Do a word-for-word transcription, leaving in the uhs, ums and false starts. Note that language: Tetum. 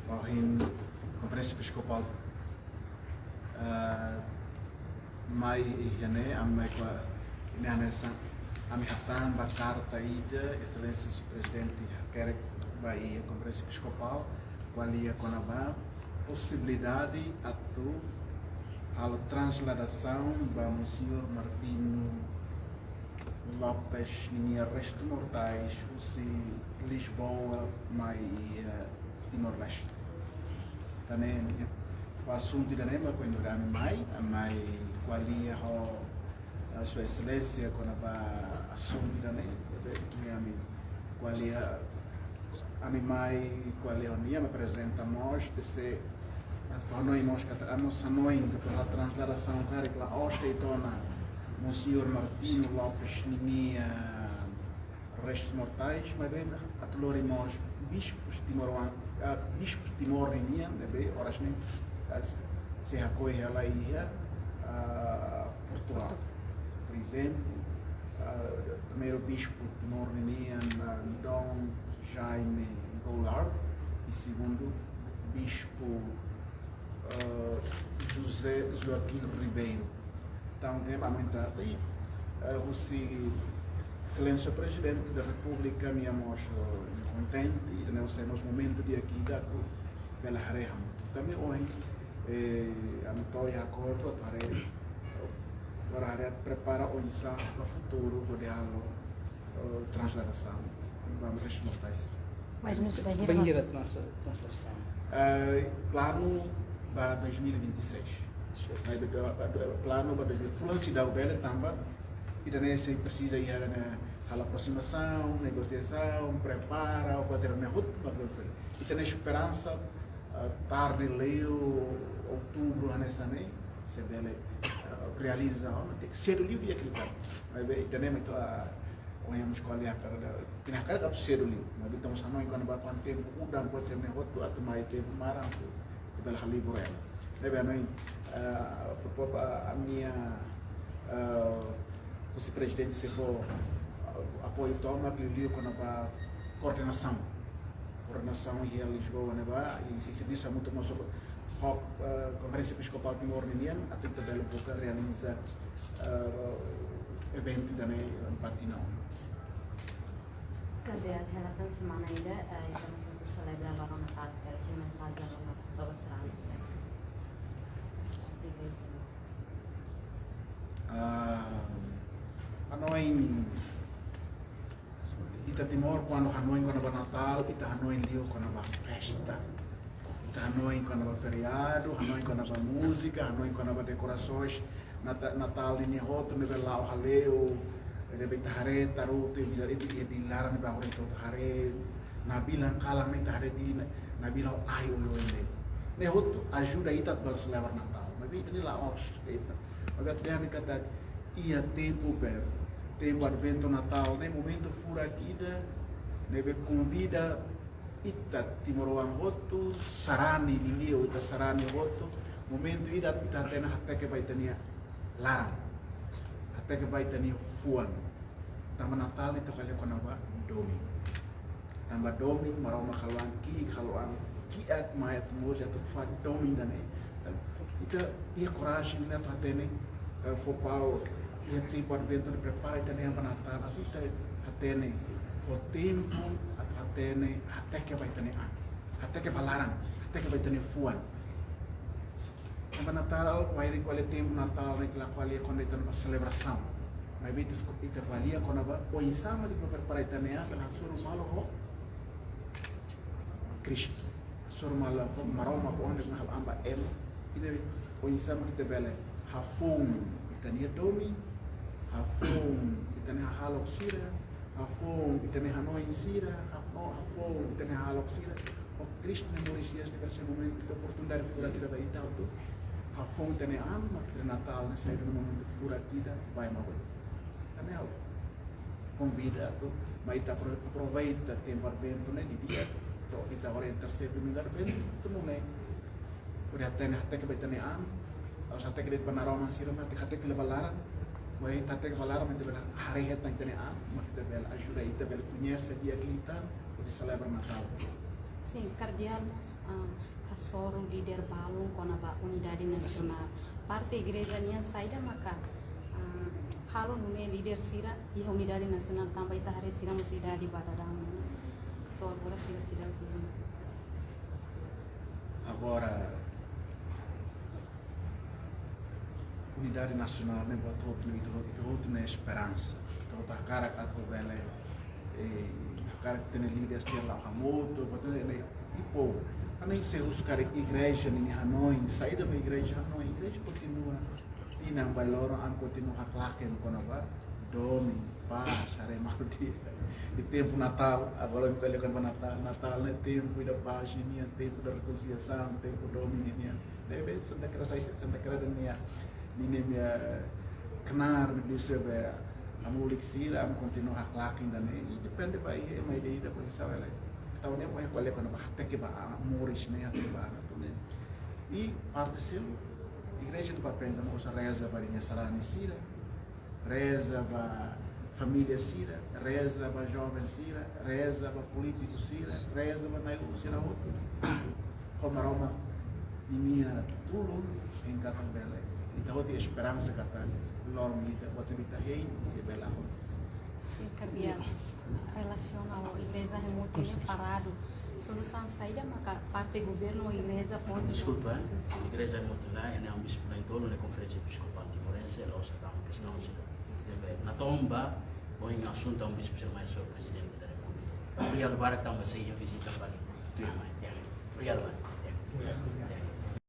Ohin Konferénsia Episkopál, eh, mai iha ne'e, ami mai kua, ne'e hanesan, ami hatán ba karta ida, Exelénsia Señór Prezidente hakerek ba iha Konferénsia Episkopál, ko'alia kona-ba posibilidade atu halo transladasaun ba Monseñór Martinho Lopes ninia restu mortais husi Lisboa mai iha Timor-Leste. Tan ne'e, asuntu ida-ne'e mak ohin loron ami mai, ami mai ko'alia ho, eh, Sua Exelénsia kona-ba asuntu ida-ne'e, ne'ebé ami ko'alia, ami mai ko'alia ho nia, ami aprezenta mós, dese, atu hanoin mós katak, ami mós hanoin katak halo transladasaun karik la'ós de'it ona Monseñór Martinho Lopes ninia restus mortais, maibé atu lori mós bispus timoroan, ah, bispus Timor ninian, ne'ebé oras ne'e, ah, sei hakoi hela iha, ah, Portugal. Por ezemplu, ah, primeiru bispu Timor ninian, ah, Dom Jaime Goulart, i segundu bispu, ah, José Joaquim Ribeiro. Entaun, ne'e mak ami trata, i, eh, husi Exelénsia Prezidente da Repúblika, nia mós, eh, kontente, i ne'e mós momentu di'ak ida atu bele haree hamutuk. Tanba ohin, eh, ami to'o iha akordu atu haree, agora haree prepara oinsá ba futuru hodi halo, eh, transladasaun ba restus mortais. Mas não se vai Bainhira transla-, transladasaun. Eh, planu ba dois mil e vinte e seis. Mas, eh, eh, planu ba dois mil, fulan seidauk bele tanba, ida-ne'e sei presiza iha ne'e halo aprosimasaun, negosiasaun, prepara, o kuater ne'e hotu ba bele fali. Ita-nia esperansa, eh, tarde liu, outubru, hanesan ne'e, sei bele, eh, realiza, oh, sedu liu di'ak liután. Maibé, ida-ne'e mak ita, eh, ohin ami ko'alia katak, ita hakarak atu sedu liu. Maibé ita mós hanoin kona-ba kuandu tempu udan, kuandu tempu ne'e hotu, atu mai tempu maran, atu, atu bele halibur ema. Ne'ebé ami, eh, proposta, eh, ami, eh, eh, husi Prezidente sei fó, eh, apoiu tomak liuliu kona-ba koordenasaun. Koordenasaun iha Lisboa ne'ebá, i sei servisu hamutuk mós ho, eh, Konferénsia Episkopál Timor ninian, atu ita bele buka realiza, eh, eventu ida-ne'e ba tinan. Kaze, relatan semana ida, eh, ita mós atu selebra loron Natál, karik iha mensajen loron Natál ba sarani sira. Ah, hanoin, ita Timor, kuandu hanoin kona-ba Natál, ita hanoin liu kona-ba festa. Ita hanoin kona-ba feriadu, hanoin kona-ba múzika, hanoin kona-ba dekorasoens Nata-, Natál ninia hotu ne'ebé la'o hale'u, ne'ebé ita haree, tarutu, bila, bila, bila laran ne'ebé agora ita hotu haree, nabilan kalan ne'e ita haree de'it, nabilan ho ai oioin ne'e. Ne'e hotu ajuda ita atu bele selebra Natál. Maibé ida-ne'e la'ós ita. Maibé atu dehan katak iha tempu be, tempu Adventu, Natál ne'e momentu furak ida ne'ebé konvida ita timoroan hotu, sarani liuliu, ita sarani hotu, momentu ida ita hatene hateke ba ita-nia laran, hateke ba ita-nia fuan. Tanba Natál ita ko'alia kona-ba domin. Tanba domin, Maromak halo an ki'ik, halo an ki'ak mai atu moris atu fó domin ida-ne'e. Ita iha korajen atu hatene, eh, fó pausa iha tempu Adventu ne'e, prepara ita-nia an ba Natál, atu ita hatene, fó tempu atu hatene, hateke ba ita-nia an, hateke ba laran, hateke ba ita-nia fuan. Tanba Natál, maioria ko'alia tempu Natál ne'e, ita la ko'alia kona-ba ita-nia selebrasaun. Maibé ita, ita ko'alia kona-ba oinsá mak ita prepara ita-nia an, hasoru malu ho Kristu. Hasoru malu ho Maromak, ho Na'i mak halo an ba ema. Ida-ne'e oinsá mak ita bele hafoun ita-nia domin, hafoun ita-nia hahalok sira, hafoun ita-nia hanoin sira, hafo-, hafoun ita-nia hahalok sira ho Kristu nia moris hi'as, ne'e sei momentu, oportunidade furak ida ba ita atu hafoun ita-nia an, mak ita-nia Natál ne'e sai ida momentu furak ida ba ema hotu. Entaun ha'u konvida atu mai ita apro-, aproveita tempu Adventu ne'e didi'ak, to'o ita agora iha terseira domingu Adventu, atu nune'e hodi hatene, hateke ba ita-nia an, la'ós hateke de'it ba naroman sira, maibé hateke liu ba laran, maibé ita hateke ba laran, mak ita bele haree hetan ita-nia an, mak ita bele ajuda ita bele koñese di'ak liután hodi selebra Natál. Sin, kardeál mós, ah, hasoru líder balun kona-ba unidade nasionál. Parte igreja nian saida maka, ah, halo nune'e líder sira iha unidade nasionál tanba ita haree sira mós idade ba daudaun. To'o agora sira seidauk. Agora, unidade nasionál ne'e buat hotu, ita hotu, ita hotu iha esperansa. Ita hotu hakarak atu bele, eh, hakarak atu hatene líder sira la'o hamutuk, buat ne'e, ne'e, ipo. Hanesan se husu karik igreja ninia hanoin, saida mak igreja hanoin, igreja kontinua. Tinan ba loron ami kontinua haklaken kona-ba domin, pás, haree malu di'ak. Iha tempu Natál, agora ami ko'alia kona-ba Natál, Natál ne'e tempu ida pás nian, tempu ida rekonsiliasaun, tempu domin nian. Ne'ebé Santa Cruz, sai Santa Cruz ninia, ninia, eh, knaar, bisa be, ami-nia líder sira, ami kontinua haklaken ida-ne'e, i depende ba iha ema ida-ida, por isso, ele. Entaun, ne'e, ami ko'alia kona-ba, hateke ba, ah, moris ne'e, hateke ba, entaun ne'e. I parte seluk, igreja nia papél mak oinsá reza ba ninia sarani sira, reza ba família sira, reza ba joven sira, reza ba polítiku sira, reza ba nai-ulun sira hotu. Ho Maromak ninia tulun, hein katak bele. Ita hotu iha esperansa katak loron ida, buat ida ita hein, sei bele akontese. Sin, kardeál. Relasiona ho igreja hamutuk ne'e paradu. Solusaun saida maka parte governu, igreja pode. Deskulpa, eh? Sin. Igreja hamutuk ne'e, ne'e ami bispu na'in-tolu iha Konferénsia Episkopál Timorense, la'ós hatama kestaun sira. Ne'ebé, natoon ba, ohin asuntu ami bispu sira mai, Señór Prezidente da Repúblika. Obrigadu barak tanba sei iha vizita fali. Tuirmai, ya. Obrigadu barak. Ya.